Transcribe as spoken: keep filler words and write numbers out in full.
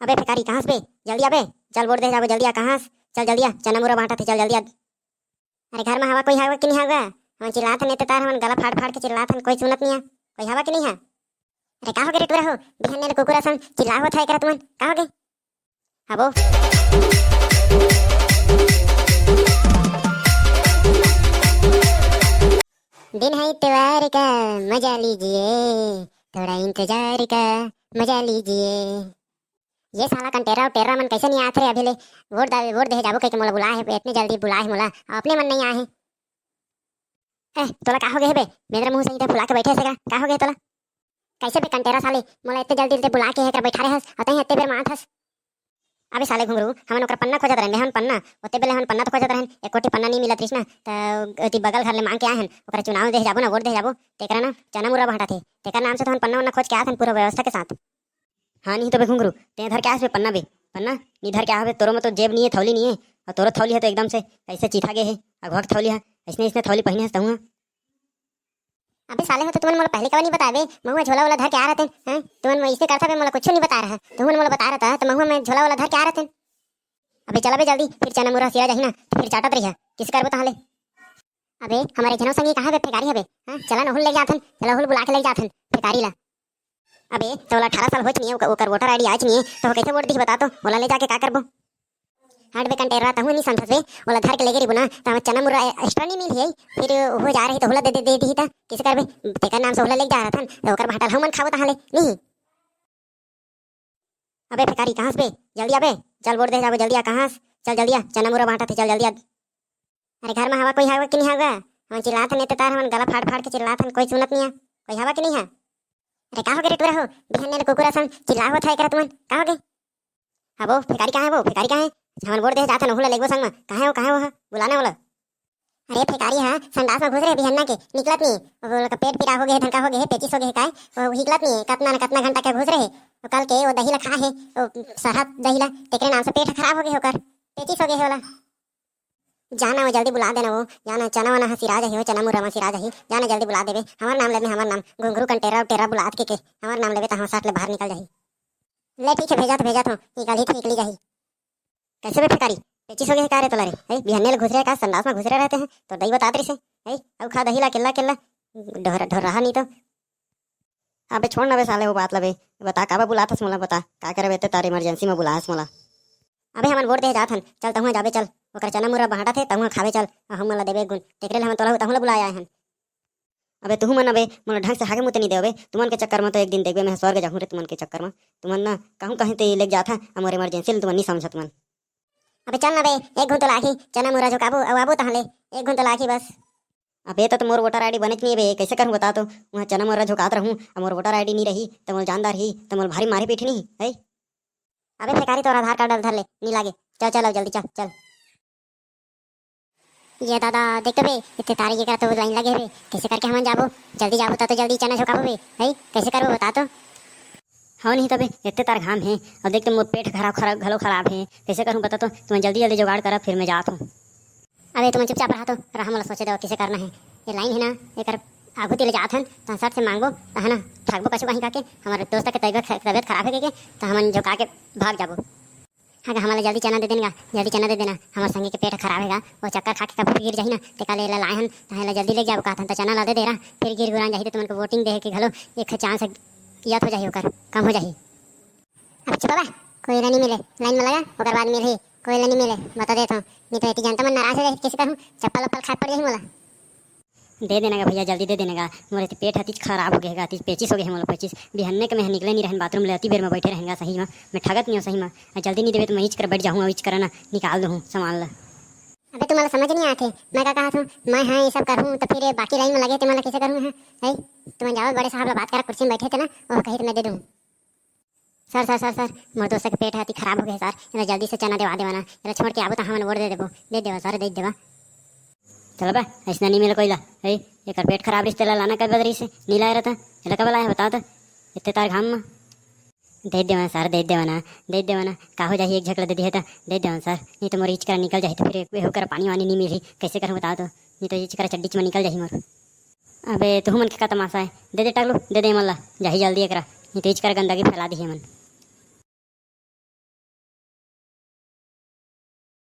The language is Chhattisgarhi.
अबे भिखारी, कहाँ से बे? जल्दी अबे, चल वोट दे जाबो, जल्दी आ। कहाँ से? चल जल्दी आ, चना मुरा बांटत हे, चल जल्दी आ। अरे घर में हवा, कोई हवा कि नहीं हवा? हमन चिल्लात हन, एते तार हमन गला फाड़ फाड़ के चिल्लात हन, कोई सुनत नहीं है। कोई हवा कि नहीं है? अरे का हो गे रे टुरा हो, बिहान ले कुकुर असन चिल्ला होत है एकरा तुमन, का हो गे? हबो। दिन है इतवार का, मजा लीजिए, थोड़ा इंतजार का, मजा लीजिए। ये साला कंटेरा उटेरा मन कैसे नहीं आत रे अभी ले? वोट दे, वोट दे जाबो कह के मोला बुलाए हे, इतने जल्दी बुलाए हे मोला, अपने मन नहीं आए हे। ए, तोला का हो गए हे बे? मेरा मुंह से इधर फुला के बैठे हे का? का हो गए तोला? कैसे बे कंटेरा साले, मोला इतने जल्दी इधर बुला के हे कर बैठा रहे हस, अतही इतने बेर मारत हस। अबे साले घुंगरू, हमन ओकर पन्ना खोजत रहन, हमन पन्ना, ओते बेले हमन पन्ना तो खोजत रहन, एक कोठी पन्ना नहीं मिलत रिस ना, त ओती बगल घर ले मांग के आए हन, ओकरा चुनाव दे जाबो ना, वोट दे जाबो, तेकरा ना चना मुरा बांटत हे, तेकर नाम से तो हमन पन्ना वन्ना खोज के आत हन पूरा व्यवस्था के साथ। हाँ, नहीं तो बे घुंगरू, ते धर के आस बे पन्ना बे, पन्ना नहीं धर के आवे, तोरो में तो जेब नहीं है, थौली नहीं है, और तोरो थौली है तो एकदम से ऐसे चीथा गे है, अघवा के थौली है, ऐसने ऐसने थौली पहने हस तहुआ। अबे साले हो, तो तुमन मोला पहले कब नहीं बतावे? महुआ झोला वाला धर के आ रहते हैं, तुमन मोला इसने करता बे, मोला कुछ नहीं बता रहा, तुमन मोला बता रहता तो महुआ में झोला वाला धर के आ रहते हैं। अबे चला बे जल्दी, फिर चना मुरा सिरा जाही ना, तो फिर चाटत रहिया, किस करबो तहाँ ले? अबे, हमारे झनो संगी कहाँ बे? फेकारी हबे? हाँ, चला नहुल ले जाथन, चला हुल बुला के ले जाथन फेकारी ला। अबे, तोला अठारह साल होच नहीं है, ओकर, ओकर वोटर आईडी आच नहीं है, तो कैसे वोट दिही बता तो? ओला ले जाके का करबो? हट बे कंटेरवा, तहूँ नहीं समझत बे, ओला धर के लेगे रिबो ना, त हमर चना मुरा ए-, एक्स्ट्रा नहीं मिलही, फिर हो जा रही तो होला दे, दे, दे दिही त, किसे करबे? तेकर नाम से ओला ले जा रहा थन, तो ओकर भाटा ल हमन खाबो तहाँ ले, नहीं? अबे फेकारी, कहाँ से बे? जल्दी अबे, चल वोट दे जाबो, जल्दी आ, कहाँ से? चल जल्दी आ, चना मुरा बांटत हे, चल जल्दी आ। अरे घर में हवा, कोई हवा कि नहीं हवा? हमन चिल्लात हन, एते तार हमन गला फाड़ फाड़ के चिल्लात हन, कोई सुनत नहीं है। कोई हवा कि नहीं है? अरे का हो गे रे टुरा हो, बिहान ले कुकुर असन चिल्ला होत है एकरा तुमन, का हो गे? हबो, फेकारी कहाँ है वो? फेकारी कहाँ है? हमन वोट दे जात हन, ओहू ला लेगबो संग में। कहाँ है वो, कहाँ है वो ह? बुलाना ओला। अरे फेकारी हा संडास में घुस रहे बिहन्ना के, निकलत नहीं। अब ओला का पेट पीरा हो गए है, धनका हो गए है, पेचिस हो गए है काय, वो हिकलत नहीं है। कतना न कतना घंटा के घुस रहे, वो कल के वो दही ला खा है, वो सरहद दही ला, तेकरे नाम से पेट खराब हो गए है ओकर, पेचिस हो गए है ओला। जाना वो जल्दी बुला देना वो, जाना चना वना ह सिरा जाही, वो चना मुरा म सिरा जाही, जाना जल्दी बुला देबे। हमार नाम लेबे, हमार नाम, घुंघरू कंटेरा उटेरा बुलात के, के हमार नाम लेबे त हमार सट ले बाहर निकल जाही। ले ठीक है, भेजा तो भेजा तो, निकाल ही तो निकली जाही। कैसे बे फेकारी, पेचिस हो गए है का रे तोला रे? है बिहन्ने ले घुस रहे का, संडास में घुस रहे रहते हैं, तो दही बतात रही से, है अब खा दही ला केला केला, ढोर ढोर रहा नहीं तो। अबे छोड़ ना बे साले वो बात ला बे। बता काबर बुलात हस मोला, बता का करबे ते तार इमरजेंसी में बुलाहस मोला। अबे हमन वोट दे जात हन, चल तहुआ जाबे चल। ओकर चना मुरा बांटत हे तहुआ खाबे चल, अउ हमन ला देबे गुन। तेकरे ले हमन तोला तहुआ ला बुलाए आए हन। अबे तुहू मन अबे मोला ढंग से हागे मुते नहीं देवे। तुमन के चक्कर में तो एक दिन देखबे मैं स्वर्ग जाहूँ रे तुमन के चक्कर में। तुमन ना कहूँ कहीं ते लेके जात हा, अउ मोर इमरजेंसी ले तुमन नहीं समझत मन। अबे चल ना बे, एक घुन तो लागी, चना मुरा झोंकाबो अउ आबो तहाँ ले, एक घुन तो लागी बस। अबे तो, तो मोर वोटर आईडी बनेच नहीं है बे, कैसे करूँ बता तो? वहाँ चना मुरा झोंकात रहूँ, अब मोर वोटर आईडी नहीं रही, तो मोर जानदार ही, तो मोर भारी मारे पीठी नहीं है। अबे फेकारी तोर आधार कार्ड धर ले, नहीं लागे। चल, चल, अब जल्दी चल, चल। ये दादा, देख तो बे, इतने तारीख का तो लाइन लगे बे, कैसे करके हमन जाबो? जल्दी जाबो, ता तो जल्दी चना झोंकाबो बे, है, कैसे करबो बता तो? हाँ, नहीं तबे, इतने तार घाम है, और देख तो मोर पेट खराब, खराब, घलो खराब है, कैसे करूँ बता तो? तुम जल्दी, जल्दी जुगाड़ करा, फिर मैं जात हूँ। अबे तुम चुपचाप रहा तो, रहा, मोला सोचे दो, किसे करना है। ये लाइन है ना, एकर आगू तिले जात हन, तो सर से मांगबो, तो है ना, ठाकबो कछु कहीं का के, हमारे दोस्त के तबीयत, तबीयत खराब है के, तो हमन झोंका के भाग जाबो। हाँ गा, हमन ला जल्दी चना दे देना गा, जल्दी चना दे देना, हमर संगी के पेट खराब हे गा, वो चक्कर खा के कभू गिर जाही ना, ते काले ला लाए हन, तहाँ ला जल्दी ले जाबो कहत हन, त चना ला दे दे रहा, फिर गिर गुरान जाही त तुमन के वोटिंग देहे के घलो एक चांस यत हो जाही ओकर, कम हो जाही। अब चुप बा, कोई ला नहीं मिले, लाइन में लगा, ओकर बाद मिलही, कोई ला नहीं मिले, बता देत हूँ, नहीं तो एती जनता मन नाराज हो जाही, कैसे करूँ, चप्पल वप्पल खाए पड़ जाही मोला। दे देना गा भैया, जल्दी दे देना गा। मोर एती पेट हतीच खराब हो गए गा, हतीच पेचिस हो गए है मोला, पेचिस। बिहन्ने के मैं निकले नहीं रहन बाथरूम ले, अति बेर में बैठे रहेंगा सही में। मैं ठगत नहीं हूँ सही में। आ जल्दी नहीं देवे तो मैं इच कर बैठ जाहूँ, इच करना निकाल दूँ सामान ला। अबे तुम्हारा समझ नहीं आते, मैं का कहा था, मैं हाँ ये सब करूँ तो फिर बाकी लाइन में लगे थे, मैं कैसे करूँ? हाँ, है, तुम जाओ बड़े साहब ला बात करा, कुर्सी में बैठे थे ना, वो कही तो मैं दे दूँ। सर, सर, सर, सर, मोर दोस्त के पेट ह अति खराब हो गए सर, एला जल्दी से चना देवा देवा ना, एला छोड़ के आबो त हमन वोट दे देबो, दे देवा सर, दे देवा। चल बे, ऐसना नहीं मिले कोई ला। ए, एकर पेट खराब रिस तेला लाना कर बदरी से, नहीं लाए रहता, एला कब लाए बता तो, इतने तार घाम में। दे देवा सर, दे देवा ना, दे देवा ना, का हो जाही एक झकला दे दिए तो, दे देवा सर, नहीं तो मोर इच करा निकल जाही तो फिर एक बेहू कर पानी वानी नहीं मिलही, कैसे करूँ बताओ तो, नहीं तो इच करा चड्डी में निकल जाही मोर। अबे तुहू मन के का तमाशा है? दे दे टकलू, दे दे मन ला, जाही जल्दी एकरा, नहीं तो इच कर गंदगी फैला दिही मन।